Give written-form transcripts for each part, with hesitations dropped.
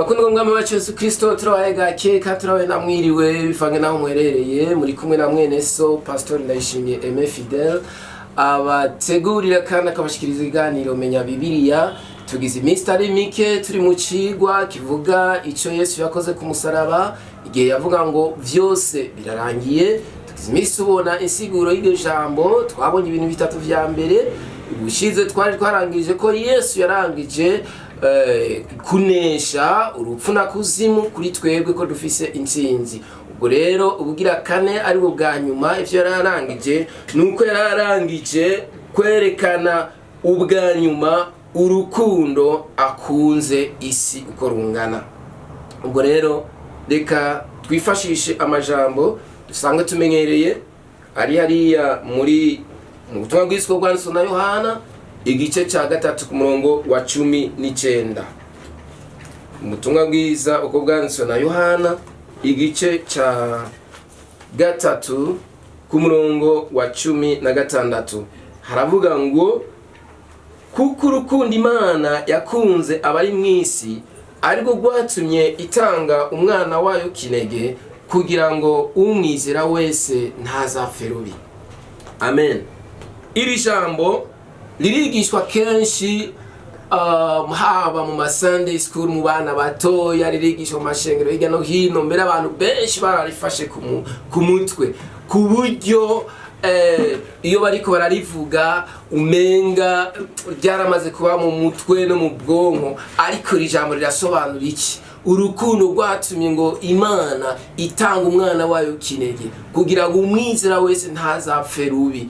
Bakundwa mwami wacu Yesu Kristo, turabaye gakeka, turabaye namwiriwe, bivange naho muherereye. Muri kumwe na mwene so Pastor Ndayishimiye Aime Fidel, abategurira kandi akabashikiriza ibiganiro Menya Bibiliya. Tugize iminsi itari mike turi mu cigwa kivuga ico Yesu yakoze ku musaraba igihe yavuga ngo vyose birarangiye. Tugize iminsi tubona insiguro y'iryo jambo. Twabonye ibintu bitatu vya mbere. Ubushize twari twarangije ko Yesu yarangije kunesha urupfu na kuzimu kuri twebwe, ko dufise intsinzi. Ubwo rero ubugira kane, ari bwo bwa nyuma, ivyo yari yarangije ni uko yari yarangije kwerekana ubwa nyuma urukundo akunze isi uko rungana. Ubwo rero reka twifashishe amajambo dusanzwe tumenyereye ari hariya muri mu butumwa bw'isi bwanditswe na Yohana, igice cya 3 ku murongo wa 19. Ubutumwa bwiza uko bwanditswe na Yohana, igice cya 3 ku murongo wa 16, haravuga ngo: "Kuko urukundo Imana yakunze abari mu isi ariko rwatumye itanga umwana wayo kinege, kugira ngo umwizera wese ntazapfe rubi." Amen. Iri jambo ririgishwa kenshi, haba mu ma Sunday school, mu bana batoya, ririgishwa mu mashengero hirya no hino. Mbere abantu benshi bararifashe ku mutwe, ku buryo iyo bariko bararivuga umenga ryaramaze kuba mu mutwe no mu bwonko. Ariko iri jambo rirasobanura iki? Urukundo rwatumye ngo Imana itanga umwana wayo kinege kugira ngo umwizera wese ntazapfe rubi.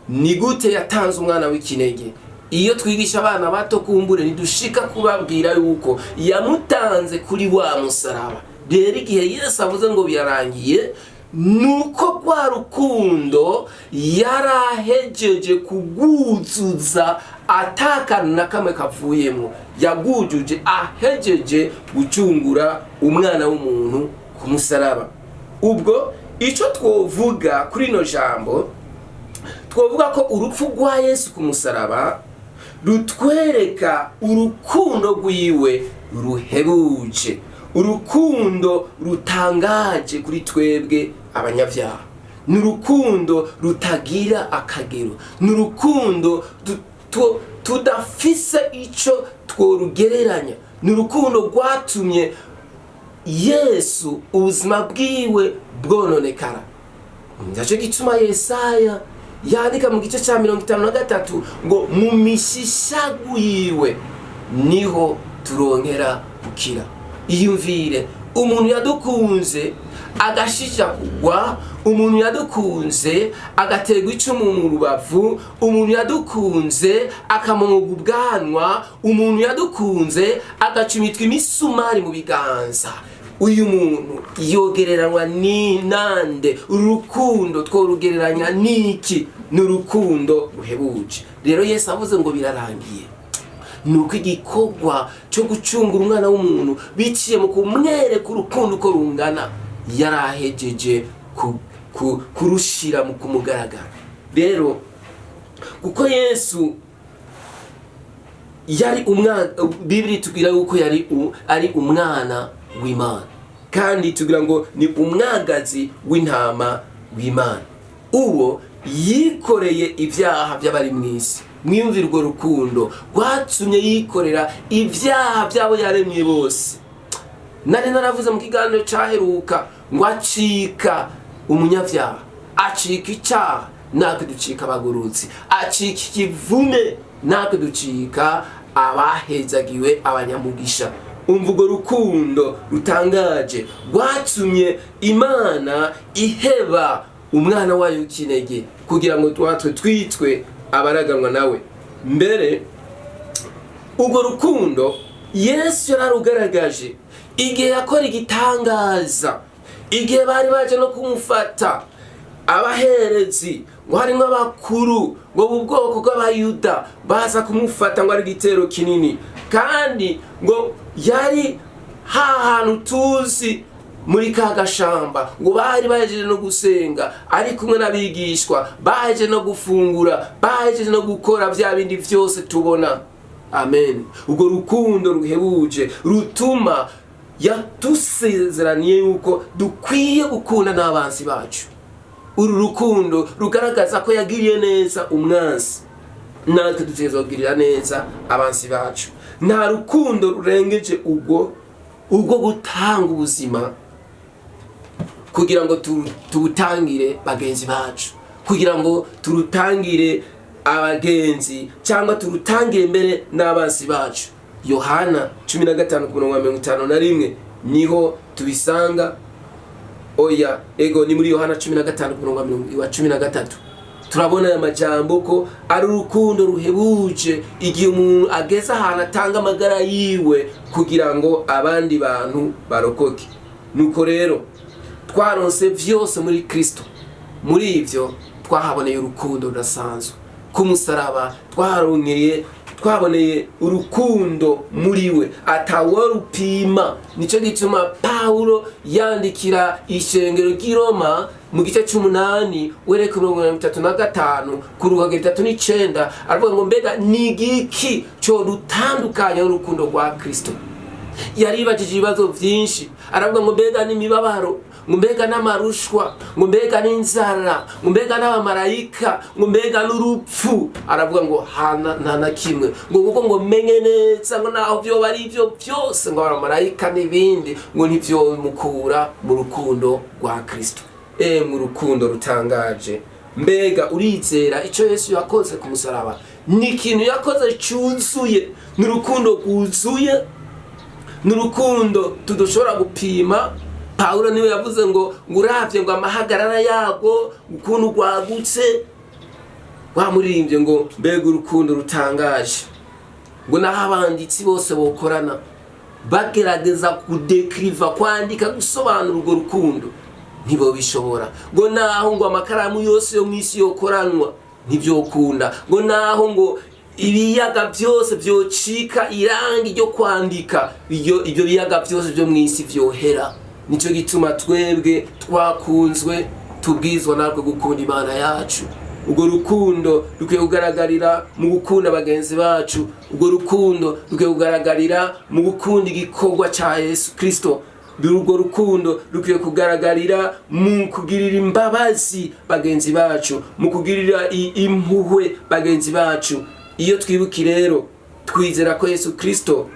Ni gute yatanze umwana w'ikinege? Iyo twigisha abana bato, kumbure ntidushika kubabwira yuko yamutanze kuri wa musaraba. Rero igihe Yesu avuze ngo birarangiye, nuko rwa rukundo yarahejeje kugwuzuza, atakantu na kamwe kavuyemo. Yagwujuje ahejeje gucungura umwana w'umuntu ku musaraba. Ubwo icyo twovuga kuri ino jambo, twovuga ko urupfu rwa Yesu ku musaraba rutwereka urukundo rwiwe ruhebuje, urukundo rutangaje kuri twebwe abanyabyaha. Ni urukundo rutagira akagero, ni urukundo tudafise icyo tworugereranya, ni urukundo rwatumye Yesu ubuzima bwiwe bwononekara. Nacyo gituma Yesaya yandika mu gice cya 53 ngo mu mishishagu yiwe niho turonkera gukira. Iyumvire umuntu yadukunze agashija kugwa, umuntu yadukunze agaterwa icumu mu rubavu, umuntu yadukunze akamunga ubwanwa, umuntu yadukunze agacumitwa imisumari mu biganza. Uyu muntu yogereranywa ni nande? Urukundo tworugereranya n'iki? Ni urukundo ruhebuje. Rero Yesu avuze ngo birarangiye, ni uko igikorwa cyo gucungura umwana w'umuntu biciye mu kumwereka urukundo uko rungana yarahejeje kurushira mu kumugaragara. Rero kuko Yesu yari umwana, Bibiri tubwira yuko yari ari umwana w'Imana, kandi tugira ngo ni umwagazi w'intama w'Imana, uwo yikoreye ibyaha by'abari mu isi. Mwiyumvire urwo rukundo rwatumye yikorera ibyaha by'abo yaremye bose. Nari naravuze mu kiganiro cyaheruka ngo acika umunyabyaha, acika icyaha, natwe ducika abagurutsi, acika ikivume, natwe ducika abahezagiwe, abanyamugisha. Umva urwo rukundo rutangaje rwatumye Imana iheba umwana wayo w'ikinege kugira ngo twatwe twitwe abaraganwa nawe. Mbere urwo rukundo Yesu yararugaragaje igihe yakora igitangaza, igihe bari baje no kumufata abaherezi, ngo harimo abakuru ngo mu bwoko bw'Abayuda, baza kumufata ngo ari igitero kinini, kandi ngo yari hahantu tuzi muri ka gashamba, ngo bari bahejeje no gusenga ari kumwe n'abigishwa, bahejeje no gufungura, bahejeje no gukora bya bindi byose tubona. Amen. Urwo rukundo ruhebuje rutuma Yadusezeraniye yuko dukwiye gukunda n'abansi bacu. Uru rukundo rugaragaza ko yagiriye neza umwansi, natwe dutegerezwa kugirira neza abansi bacu. Nta rukundo rurengeje ubwo gutanga ubuzima kugira ngo tuwutangire bagenzi bacu, kugira ngo turutangire abagenzi cyangwa turutangire mbere n'abansi bacu. Yohana 15 ku murongo wa 51 niho tubisanga. Oya, ego, ni muri Yohana 15 ku murongo wa 13. Turabona aya majambo ko ari urukundo ruhebuje, igihe umuntu ageze ahantu atanga amagara yiwe kugira ngo abandi bantu barokoke. Nuko rero twaronse vyose muri Kristo. Muri ivyo twahaboneye urukundo rudasanzwe ku musaraba, twaboneye urukundo muri we ataworupima. Nico gituma Pawulo yandikira ishengero ry'i Roma mu gice c'umunani, wereka 35 ku ruhago 39, aravuga ngo: "Mbega ni igiki codutandukanya n'urukundo rwa Kristo?" Yaribajije ibibazo byinshi, aravuga ngo: "Mbega n'imibabaro?" Ngo: "Mbega n'amarushwa?" Ngo: "Mbega n'inzara?" Ngo: "Mbega n'abamarayika?" Ngo: "Mbega n'urupfu?" Aravuga ngo hana nta na kimwe, ngo kuko ngo menye neza ngo naho vyoba ari ivyo byose, ngo abamarayika n'ibindi, ngo ntivyomukura mu rukundo rwa Kristo. Mu rukundo rutangaje! Mbega urizera icyo Yesu yakoze ku musaraba? Ni ikintu yakoze cyuzuye, ni urukundo rwuzuye, ni urukundo tudashobora gupima. Pawulo niwe yavuze ngo uravye ngo amahagarara yago ukuntu rwagutse, wamuririmbye ngo: "Mbega urukundo rutangaje!" Ngo naho abanditsi bose bokorana bagerageza kudekiriva, kwandika, gusobanura urwo rukundo, ntibobishobora. Ngo naho ngo amakaramu yose yo mw'isi yokoranwa, ntibyokunda. Ngo naho ngo ibiyaga byose byocika irangi ryo kwandika, ibyo biyaga byose byo mw'isi vyohera. Nicyo gituma twebwe twakunzwe tubwizwa natwe gukunda Imana yacu. Urwo rukundo rukwiye kugaragarira mu gukunda bagenzi bacu. Urwo rukundo rukwiye kugaragarira mu gukunda igikorwa cya Yesu Kristo. Urwo rukundo rukwiye kugaragarira mu kugirira imbabazi bagenzi bacu, mu kugirira impuhwe bagenzi bacu. Iyo twibuka rero, twizera ko Yesu Kristo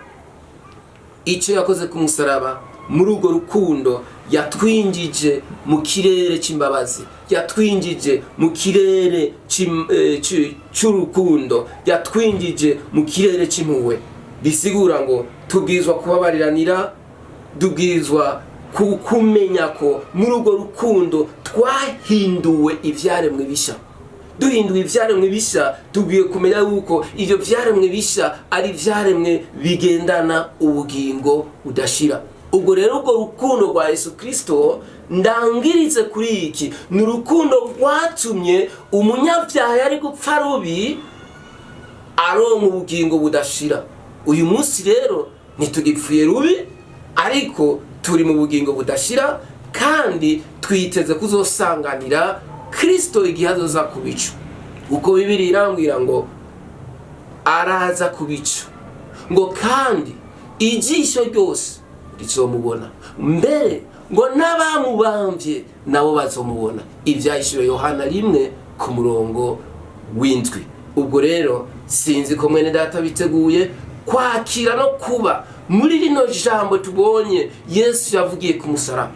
icyo yakoze ku musaraba, muri urwo rukundo yatwinjije mu kirere cy'imbabazi, yatwinjije mu kirere cy'urukundo, yatwinjije mu kirere cy'impuhwe. Bisigura ngo tubwirizwa kubabariranira, tubwirizwa kumenya ko muri urwo rukundo twahinduwe ibyaremwe bishya. Duhinduwe ibyaremwe bishya, tubwiye kumenya yuko ibyo byaremwe bishya ari ibyaremwe bigendana ubugingo budashira. Ubwo rero urwo rukundo rwa Yesu Kristo, ndangiritse kuri iki, ni urukundo rwatumye umunyabyaha yari gupfa rubi aronka ubugingo budashira. Uyu munsi rero ntitugipfuye rubi, ariko turi mu bugingo budashira, kandi twiteze kuzosanganira Kristo igihe azoza ku bicu, kuko Bibiri irambwira ngo araza ku bicu, ngo kandi ijisho ryose rizomubona, mbere ngo n'abamubambye nabo bazomubona. Ibyahishuriwe Yohana 1 ku murongo w'7. Ubwo rero sinzi ko mwene data biteguye kwakira no kuba muri rino jambo tubonye Yesu yavugiye ku musaraba.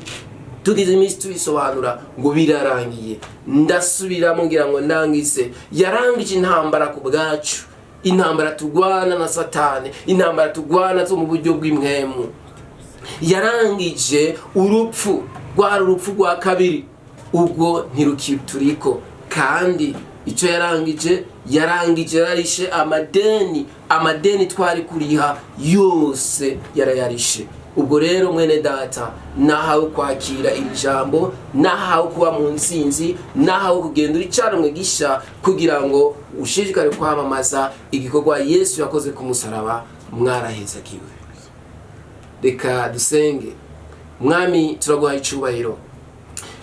Tugize iminsi tubisobanura ngo birarangiye. Ndasubiramo ngira ngo ndangize: yarangije intambara ku bwacu, intambara turwana na Satani, intambara turwana zo mu buryo bw'impwemu. Yarangije urupfu, rwari urupfu rwa kabiri, ubwo ntirukituriko. Kandi icyo yarangije, yarangije yararishe amadeni, amadeni twari kuriha yose yarayarishe. Ubwo rero mwene data, nahawe kwakira iri jambo, nahawe kuba mu nsinzi, nahawe kugenda uri gisha kugira ngo ushishikare kwamamaza igikorwa Yesu yakoze ku musaraba. Mwarahezagiwe. Reka dusenge. Mwami, turaguha icubahiro,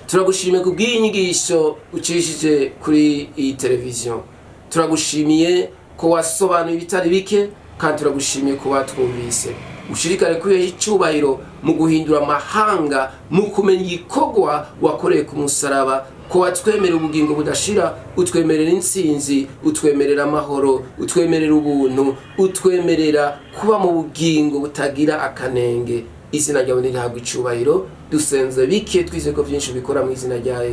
turagushimiye kubw'iyi nyigisho ucishije kuri iyi televiziyo. Turagushimiye ko wasobanuye ibitari bike, kandi turagushimiye ko watwumvise. Ushirikare kwiha icubahiro mu guhindura amahanga, mu kumenya igikorwa wakoreye ku musaraba, ko watwemerera ubugingo budashira, utwemerera intsinzi, utwemerera amahoro, utwemerera ubuntu, utwemerera kuba mu bugingo butagira akanenge. Izina ryawe nirihabwa icubahiro. Dusenze bike, twizeye ko byinshi ubikora, mu izina rya Yesu.